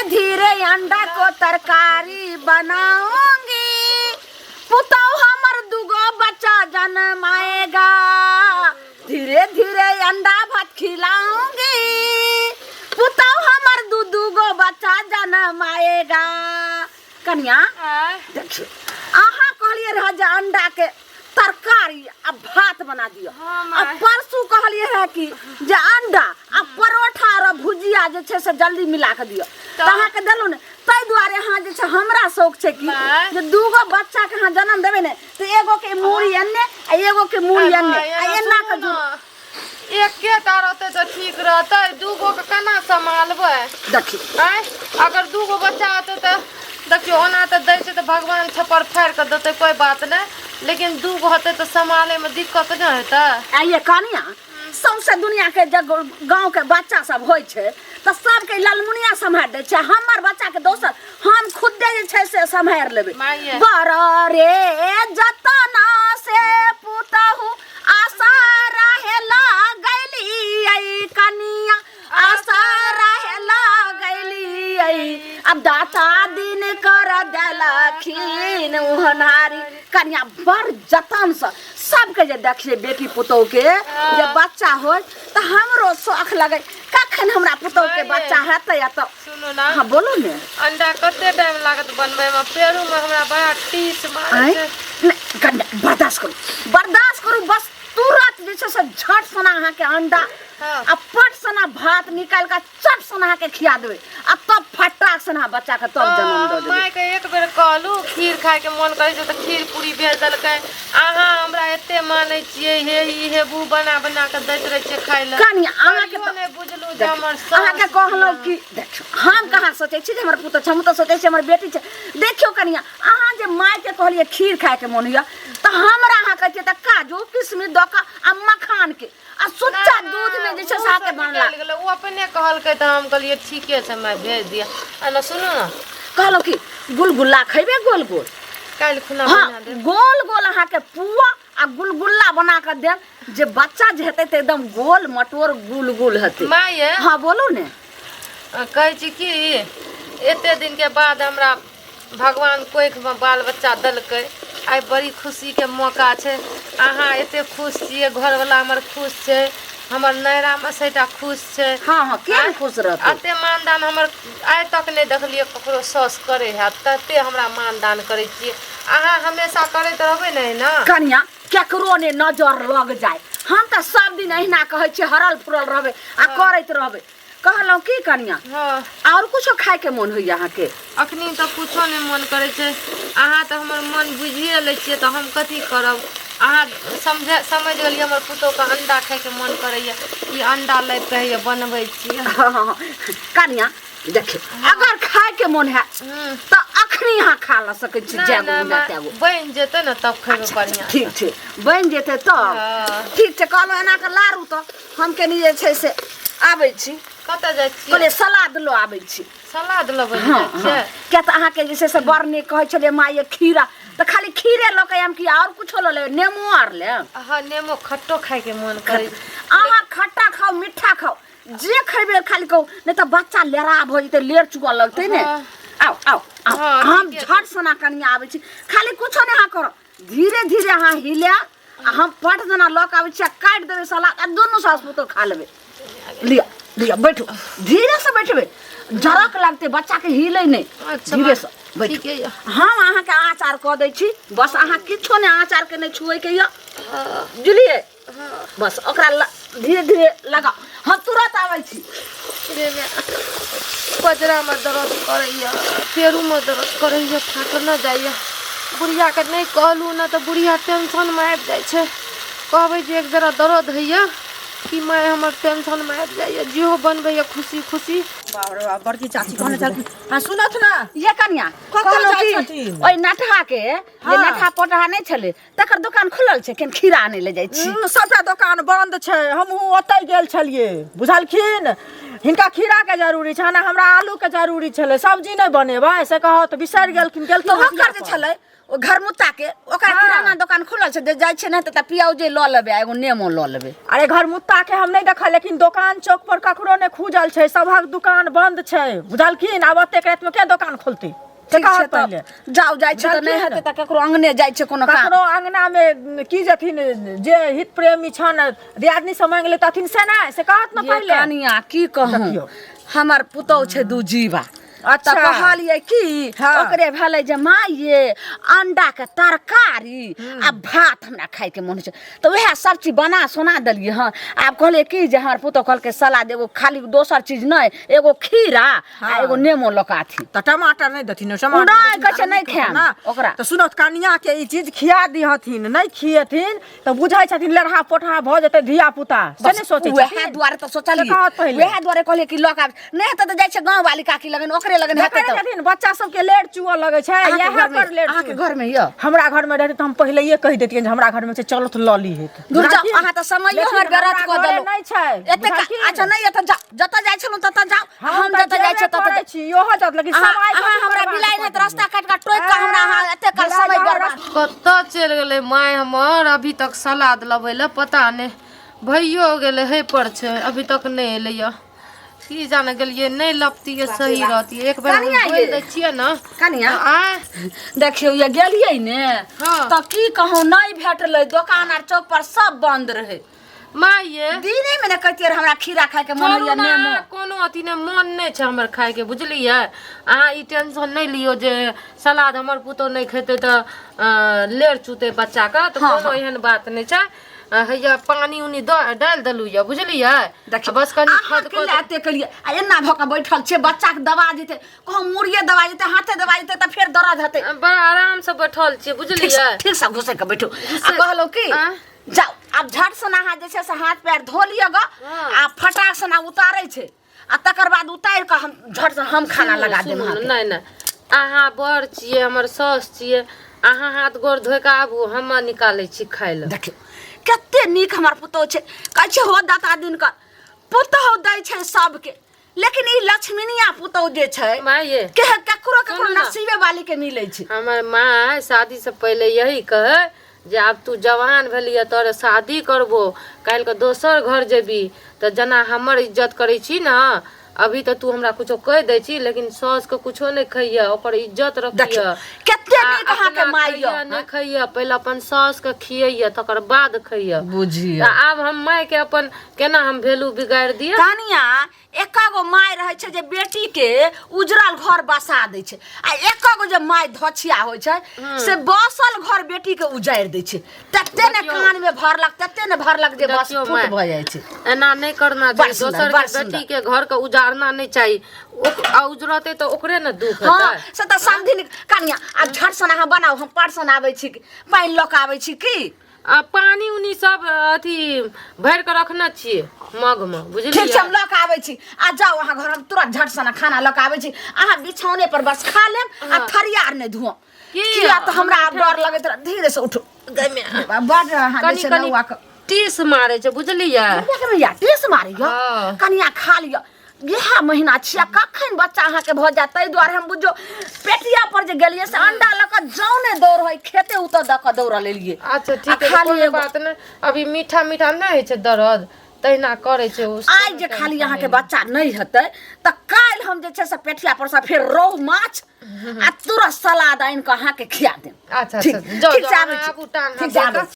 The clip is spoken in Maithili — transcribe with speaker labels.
Speaker 1: धीरे अंडा को तरकारी बनाऊंगी, पुतौ हमर दुगो बच्चा जन्माएगा। धीरे धीरे अंडा भात खिलाऊंगी, पुतौ हमर दू दूगो बच्चा जन्माएगा। कनिया,
Speaker 2: आँय?
Speaker 1: देखियो, अहाँ कहलिए रह जे अंडा के तरकारी आ भात बना दियो।
Speaker 2: हाँ,
Speaker 1: आ
Speaker 2: माय।
Speaker 1: परसू कहलिए रह कि जे अंडा आ परोठा और भुजिया जे छै से जल्दी मिला के दियो, तऽ अहाँके देलहुँ ने। ताहि दुआरे अहाँ जे छै हमरा शौक छै कि
Speaker 2: माय।
Speaker 1: जे दूगो बच्चा के अहाँ जन्म देबै ने, तऽ एगो के मूड़ी एन्ने आ एगो के मूड़ी एन्ने आ एना के जुड़।
Speaker 2: एकेटा रहतै तऽ ठीक रहतै, दूगो के केना सम्हालबै?
Speaker 1: देखी।
Speaker 2: आँय, अगर दूगो बच्चा होतै तऽ देखियौ, ओना तऽ दै छै तऽ भगवान छप्पर फाड़ि कऽ देतै, कोइ बात नहि, लेकिन दूगो होतै तऽ सम्हालैमे दिक्कत नहि हेतै?
Speaker 1: आइए कनिया, सौंसे दुनिया के जब गाँव के बच्चा सब होइ छै तऽ सबके ललमुनिया सम्हारि दै छै। हमर बच्चा के दोसर हम खुदे जे छै से सम्हारि लेबै।
Speaker 2: माइये।
Speaker 1: बड़ रे जतना से पुतहु आशा रहे लगैली कनिया, आशा रहे लगैली, अब दाता दिन कर देलखिन ओहनारी। कनिया, बड़ जतनसँ सबके जे देखिए, बेटी पुतोह के जे बच्चा हो तऽ हमरो शौख लगे, कखन हमरा पुतोह के बच्चा हेतै। या तऽ
Speaker 2: सुनू ना।
Speaker 1: हाँ, बोलू ने।
Speaker 2: अंडा कते टाइम लागत बनबै में? पेरू में हमरा बड़ा टीस मारै
Speaker 1: आँय?
Speaker 2: छै।
Speaker 1: नहि कनिया, बर्दाश्त करू, बर्दाश्त करू। बस तुरंत जे छै से झट सना अहाँके अंडा आ पट सना भात निकालि कऽ चट सना अहाँके खिया देबै आ तब फटाक सना बच्चा के तब जन्म दऽ देबै।
Speaker 2: माय के एक बेर कहलू खीर खाय के मन करै छै, तऽ खीर पूरी भेज देलकै। अहाँ हमरा एते मानै छियै, हे ई हे बू बना बना कऽ दैत रहै छियै खाय लए।
Speaker 1: कनिया, अहाँके
Speaker 2: कहियो
Speaker 1: तऽ
Speaker 2: नहि बुझलहुँ जे हमर सास
Speaker 1: अहाँके कहलहुँ कि देखियौ, हम कहाँ सोचै छी जे हमर पुतोह छै, हम तऽ सोचै छी हमर बेटी छै। देखियौ कनिया, अहाँ जे मायके कहलियै खीर खायके मोन होइए, तऽ हमरा अहाँ कहै छियै तऽ काजू किशमिश दऽ कऽ आ मखानके आ सुच्चा दूध में जे छै से अहाँके बनला
Speaker 2: निकलि गेलै। ओ अपने कहलकै तऽ हम कहलियै ठीके छै माय, भेज दिअ। आ ने सुनू ने।
Speaker 1: कहलहुँ कि गुलगुल्ला खैबे? गोल गोल।
Speaker 2: काल्हि खुना
Speaker 1: हाँ
Speaker 2: बना देब।
Speaker 1: गोल गोल अहाँके पुआ आ गुलगुल्ला बना कऽ देब, जे बच्चा जे हेतै तऽ एकदम गोल मटोर गुल गुल हेतै।
Speaker 2: माय ये।
Speaker 1: हाँ, बोलू ने।
Speaker 2: कहै छी कि एते दिनके बाद हमरा भगवान कोखिमे बाल बच्चा देलकै, आइ बड़ी खुशीके मौका छै। अहाँ एते खुश छियै, घरवला हमर खुश छै, हमर नैहरामे सभटा खुश छै।
Speaker 1: हाँ हाँ, किया ने खुश रहतै?
Speaker 2: एते मानदान हमर आइ तक नहि देखलियै ककरो साउस करै हैत, तते हमरा मानदान करै छियै अहाँ। हमेशा करैत रहबै ने एहिना?
Speaker 1: कनिया, केकरो ने नजर लग जाय, हम तऽ सब दिन अहिना कहै छियै, हरल फुरल रहबै आ करैत रहबै। कहलहुँ की कनिया, आओर कुछो खायके मोन होइए अहाँके?
Speaker 2: अखनी तऽ कुछो नहि मन करै छै। अहाँ तऽ हमर मन बुझिए लै छियै, तऽ हम कथी करब? अहाँ समझ समझि गेलियै, हमर पुतोहके अंडा खायके मन करैए। ई अंडा लाबि कऽ हैया बनबै छियै।
Speaker 1: हँ, कनिया, देखियौ, अगर खायके मोन है तऽ अखनी अहाँ खा लऽ सकै छी।
Speaker 2: नहि,
Speaker 1: जै गो
Speaker 2: नहि,
Speaker 1: बुझा तै गो।
Speaker 2: बनि जेतै ने तब खेबै बढ़िआँ।
Speaker 1: ठीक छै, बनि जेतै तब। ठीक छै। कहलहुँ एना कऽ लारू, तऽ हम कनि जे छै से आबै छी।
Speaker 2: कतऽ जाइ छियै?
Speaker 1: कहलियै सलाद लऽ आबै छी।
Speaker 2: सलाद लबै
Speaker 1: हाँ।
Speaker 2: जाइ छियै?
Speaker 1: किया तऽ अहाँके जे छै से बड़ नीक कहै छलियै माँ ये खीरा, तऽ खाली खीरे लऽ कऽ आयब कि आओर कुछो लऽ लेबै? नेमो आर लेब?
Speaker 2: हँ, नेमो खट्टो खायके मन करै।
Speaker 1: अहाँ खट्टा खाउ, मिठ्ठा खाउ, जे खैबै, खाली कहू, नहि तऽ बच्चा लेरा भऽ जेतै, लेर चुकऽ लगतै ने। आउ आउ आउ।
Speaker 2: हँ,
Speaker 1: हम
Speaker 2: ठीके छै।
Speaker 1: झट सना कनिया आबै छी। खाली कुछो नहि अहाँ करब, धीरे धीरे अहाँ हिलायब आ हम पट जेना लऽ कऽ आबै छी आ काटि देबै सलाद आ दुनू सास पुतोह खा लेबै। लिअ लिअ, बैठू। धीरेसँ बैठबै, झड़क लगतै बच्चाके, हिलै नहि। धीरेसँ बैठू।
Speaker 2: ठीके यऽ।
Speaker 1: हम अहाँके आचार कऽ दै छी। बस अहाँ किछो नहि, आचारके नहि छुएके यऽ, बुझलियै? बस ओकरा धीरे धीरे लगाउ, हम तुरत आबै छी।
Speaker 2: रे माय, पजरामे दर्द करैए, पेरूमे दर्द करैए, थाकल न जाइए। बुढ़ियाके नहि कहलहुँ ने तऽ बुढ़िया टेंशनमे आबि जाइ छै। कहबै जे एक जरा दर्द होइए कि माय हमर टेंशनमे आबि जाइए। जेहो बनबैए खुशी खुशी।
Speaker 3: बाप रे बाप, बड़की चाची कहने छलखिन। हाँ, सुनथ ना।
Speaker 1: ये कनिया,
Speaker 3: कतऽ
Speaker 1: कहलहुँ
Speaker 3: जाइ
Speaker 1: कि
Speaker 3: छथिन?
Speaker 1: ओहि नटहा के जे नटहा पोटहा नहि छलै, तकर दोकान खुलल छै? केन खीरा आनै लए जाइ छी।
Speaker 3: सबटा दोकान बंद छै। हमहूँ ओतहि गेल छलियै, बुझलखिन? हिनका खीराके जरूरी छै ने, हमरा आलूके जरूरी छलै। सब्जी नहि बनेबै से कहत, बिसरि गेलखिन, गेलखिन
Speaker 1: तऽ ओकर
Speaker 3: हटिया
Speaker 1: जे
Speaker 3: पर।
Speaker 1: छलै, ओ घरमुत्ता के ओकरा
Speaker 3: हाँ।
Speaker 1: किराना दोकान खुलल छै जे जाइ छै ने तऽ पियाउजे लऽ लेबै आ एगो नेमो लऽ लेबै।
Speaker 3: अरे घरमुत्ता के हम नहि देखल, लेकिन दोकान चौक पर ककरो नहि खुजल छै, सभक दुकान बंद छै, बुझलखिन? आब ओतेक रातिमे के दोकान खोलतै से
Speaker 1: ठीक
Speaker 3: कहत
Speaker 1: छै तऽ
Speaker 3: पहिले।
Speaker 1: जाउ, जाइ छै तऽ नहि
Speaker 3: बुझलखिन?
Speaker 1: हेतै तऽ ककरो अंगने जाइ छै कोनो काम।
Speaker 3: ककरो अंगनामे की जेथिन, जे हित प्रेमी छन दियादनी से मांगि लेतथिन से नहि, से कहत ने
Speaker 1: ये
Speaker 3: पहिले।
Speaker 1: कनिया की कहूँ,
Speaker 3: देखियौ।
Speaker 1: हमर पुतहु छै दू जीवा।
Speaker 3: अच्छा।
Speaker 1: तऽ कहलियै की,
Speaker 3: हाँ।
Speaker 1: ओकरे भेलै जे माँ ये अंडा के तरकारी आ भात हमरा खाय के मन होइ छै, तऽ वएह सब चीज बना सोना देलियै हँ। आब कहलियै की जे हमर पुतहु कहलकै सलाद एगो खाली, दोसर चीज नहि, एगो खीरा आ एगो नेमो लऽ कऽ आथिन।
Speaker 3: तऽ टमाटर नहि देथिन? टमाटर
Speaker 1: नहि,
Speaker 3: देथिन
Speaker 1: कहै छै
Speaker 3: तऽ
Speaker 1: नहि
Speaker 3: नीक
Speaker 1: खायब
Speaker 3: ना।
Speaker 1: ओकरा।
Speaker 3: तऽ सुनत कनिया के ई चीज खिया दिहथिन, नहि खिएथिन तऽ बुझै छथिन लेरहा पोठहा भऽ जेतै धिया पुता, से नहि सोचै
Speaker 1: वएह
Speaker 3: छथिन।
Speaker 1: दुआरे तऽ सोचलियै,
Speaker 3: से कहत पहिले।
Speaker 1: वएह दुआरे कहलियै कि लऽ कऽ आबि, नहि हेतै तऽ जाइ छै गाँव वाली काकी लगन, ओकरे लगन
Speaker 3: देखै
Speaker 1: हेतै
Speaker 3: नहि
Speaker 1: तऽ।
Speaker 3: छथिन बच्चा सबके लेट चुअ लगै छै,
Speaker 1: अहाँके
Speaker 3: इएह
Speaker 1: घरमे
Speaker 3: पर लेट
Speaker 1: अहाँके
Speaker 3: चुअ।
Speaker 1: घरमे यऽ?
Speaker 3: हमरा घरमे रहतै तऽ हम पहिलैये कहि दैतियनि जे हमरा घरमे छै, चलत लऽ लीहथि।
Speaker 1: दूर जाउ,
Speaker 3: बुझलखिन?
Speaker 1: अहाँ तऽ समयो
Speaker 3: लेकिन
Speaker 1: हमर व्यर्थ
Speaker 3: हमरा
Speaker 1: कऽ
Speaker 3: घरे
Speaker 1: देलहुँ।
Speaker 3: नहि छै,
Speaker 1: एतेक
Speaker 3: बुझलखिन?
Speaker 1: अच्छा नहि एतऽ जाउ, जतऽ जाइ छलहुँ ततऽ जाउ, हम
Speaker 3: तऽ
Speaker 1: जतऽ जाइ
Speaker 3: जेबे
Speaker 1: छियै ततऽ
Speaker 3: करै
Speaker 1: जाउ।
Speaker 3: छी, इहो जात, लेकिन
Speaker 1: अहाँ
Speaker 3: समय
Speaker 1: अहाँ
Speaker 3: कथी
Speaker 1: हमरा
Speaker 3: बर्बाद
Speaker 1: बिलाइ
Speaker 3: कऽ
Speaker 1: रहत
Speaker 3: देलियै।
Speaker 1: रास्ता काटि कऽ टोकि कऽ हमरा अहाँ एते काल
Speaker 3: बिलाइ
Speaker 1: समय
Speaker 3: जहन
Speaker 1: बर्बाद।
Speaker 2: कतऽ चलि गेलै माय हमर? अभी तक सलाद लबै लए पता नहि भइयो गेलै, हे पर छै, अभी तक नहि एलै यऽ। की जाने गेलियै, नहि लपतियै सही रहतियै। एक बेर हम
Speaker 1: कनिया
Speaker 2: बोलि
Speaker 1: ये।
Speaker 2: दै छियै ने।
Speaker 1: कनिया।
Speaker 2: आँय?
Speaker 1: देखियौ ये गेलियै ने,
Speaker 2: हाँ।
Speaker 1: तऽ की कहूँ, नहि भेटलै, दोकान आर चौक पर सब बंद रहै।
Speaker 2: माय ये,
Speaker 1: दिने मे ने कहतियै रहै, हमरा खीरा खाय के मन
Speaker 2: छोड़ू
Speaker 1: होइया
Speaker 2: ने,
Speaker 1: नेमो।
Speaker 2: कोनो अथी नहि, मन नहि छै हमर खायके, बुझलियै? अहाँ ई टेंशन नहि लियौ जे सलाद हमर पुतोहु नहि खेतै तऽ लेर चूतै बच्चाके, तऽ
Speaker 1: हाँ,
Speaker 2: कोनो
Speaker 1: हाँ।
Speaker 2: एहन बात नहि छै। हैया पानि उनी दऽ डालि देलहुँ यऽ, बुझलियै?
Speaker 1: देखियौ,
Speaker 2: बस कनि
Speaker 1: अहाँ
Speaker 2: खद
Speaker 1: के लए एते केलियै आ एना भऽ कऽ बैठल छियै, बच्चाके दबा जेतै, कहूँ मुड़िए दबा जेतै, हाथे दबा जेतै तऽ फेर दर्द हेतै।
Speaker 2: बड़ा आरामसँ बैठल छियै, बुझलियै?
Speaker 1: ठीक से घुसै कऽ बैठू। आ कहलहुँ की,
Speaker 2: आँय?
Speaker 1: जाउ आब झट सन अहाँ जे छै से हाथ पैर धो लिअ गऽ,
Speaker 2: हाँ।
Speaker 1: आ फटाक सन उतारै छै आ तकर बाद उतारि कऽ हम झट सन हम खाना
Speaker 2: सुनू
Speaker 1: लगा देब
Speaker 2: सुनू
Speaker 1: अहाँके।
Speaker 2: नहि नहि, अहाँ बड़ छियै, हमर साउस छियै, अहाँ हाथ गोर धोइ कऽ आबू, हम निकालै छी खाय लए।
Speaker 1: देखियौ कते नीक हमर पुतोहु छै, कहै छै हो दाता दिनकर पुतोहु दै छै सबके, लेकिन ई लक्ष्मीनिया पुतोहु जे छै
Speaker 2: माय ये
Speaker 1: के ककरो ककरो
Speaker 2: सुनू ना।
Speaker 1: नसीबे वाली के मिलै छै।
Speaker 2: हमर माय शादी से पहिले यही कहे जे आब तू जवान भेलिह, तोरे शादी करबो, काल्हिके दोसर घर जेबी तऽ जेना हमर इज्जत करै छी ने, अभी तऽ तू हमरा कुछो कहि दै छी, लेकिन साउसके कुछो नहि खइह, ओकर इज्जत
Speaker 1: देखियौ
Speaker 2: रखिह।
Speaker 1: कते
Speaker 2: आ
Speaker 1: नीक अहाँके
Speaker 2: अपना
Speaker 1: माय
Speaker 2: खइह
Speaker 1: यऽ।
Speaker 2: नहि खइह, पहिले अपन साउसके खियैह तकर बाद खइह।
Speaker 1: बुझियौ
Speaker 2: तऽ आब हम मायके अपन केना हम वैल्यू बिगाड़ि दिअ?
Speaker 1: कनिया, एका गो माय रहै छै जे बेटी के उजरल घर बसा दै छै, आ एक गो जे माय धछिया होइ छै से बसल घर बेटी के उजाड़ि दै छै। तते ने
Speaker 2: देखियौ।
Speaker 1: कान में भरलक, तते ने भरलक जे बस
Speaker 2: देखियौ
Speaker 1: फूट
Speaker 2: माय।
Speaker 1: भऽ जाइ छै।
Speaker 2: एना नहि करना
Speaker 1: बड़
Speaker 2: चाही,
Speaker 1: सुन्दर,
Speaker 2: दोसर
Speaker 1: बड़
Speaker 2: के
Speaker 1: सुन्दर।
Speaker 2: बेटी के घर के उजाड़ना नहि चाही। आ उजरते तऽ ओकरे ने दुख
Speaker 1: हाँ
Speaker 2: हेतै।
Speaker 1: से तऽ समधिन कनिया, आब झट सन अहाँ बनाउ, हम परसन आबै छी, पानि लऽ कऽ आबै छी की।
Speaker 2: आ पानि उनी सब अथी भरि कऽ रखने छियै मग मे,
Speaker 1: ठीक छै,
Speaker 2: बुझलियै?
Speaker 1: हम लऽ कऽ आबै छी। आ जाउ अहाँ घर, हम तुरंत झट सन खाना लऽ कऽ आबै छी। अहाँ बिछौने पर बस खा लेब आ
Speaker 2: हाँ।
Speaker 1: थरिया आर नहि धोअब,
Speaker 2: की?
Speaker 1: किया तऽ हमरा आब डर लगैत रहै। धीरे से उठू, बड अहाँ जे
Speaker 2: कनि
Speaker 1: छै
Speaker 2: कनि
Speaker 1: नौआ कऽ
Speaker 2: टीस मारै छै, बुझलियै?
Speaker 1: भैया टीस मारैया?
Speaker 2: हाँ।
Speaker 1: कनिया खा लिअ, इएह महीना छियै, कखन बच्चा अहाँके भऽ जायत, ताहि दुआरे हम बुझियौ पेटिया पर जे गेलियै से अंडा लऽ कऽ जौने दौड़ होइ खेते उतर दऽ कऽ दौड़ल एलियै।
Speaker 2: अच्छा
Speaker 1: आ
Speaker 2: ठीक है,
Speaker 1: खाली
Speaker 2: कोनो
Speaker 1: एगो
Speaker 2: बात नहि। अभी मीठा मीठा नहि होइ छै दर्द, तहिना करै छै ओ।
Speaker 1: आइ जे खाली अहाँके बच्चा नहि हेतै तऽ काल्हि हम जे छै से पेठिया पर से फेर रोहु माछ आ तुरंत सलाद आनि कऽ अहाँके खिया देब।
Speaker 2: अच्छा
Speaker 1: ठीक
Speaker 2: अच्छा, जाउ
Speaker 1: ठीक
Speaker 2: जाउ,
Speaker 1: छै, आबै
Speaker 2: अहाँ
Speaker 1: छी।
Speaker 2: आबू टांग
Speaker 1: ठीक
Speaker 2: हाथ
Speaker 1: छै, आबै
Speaker 2: धो कऽ।
Speaker 1: छी।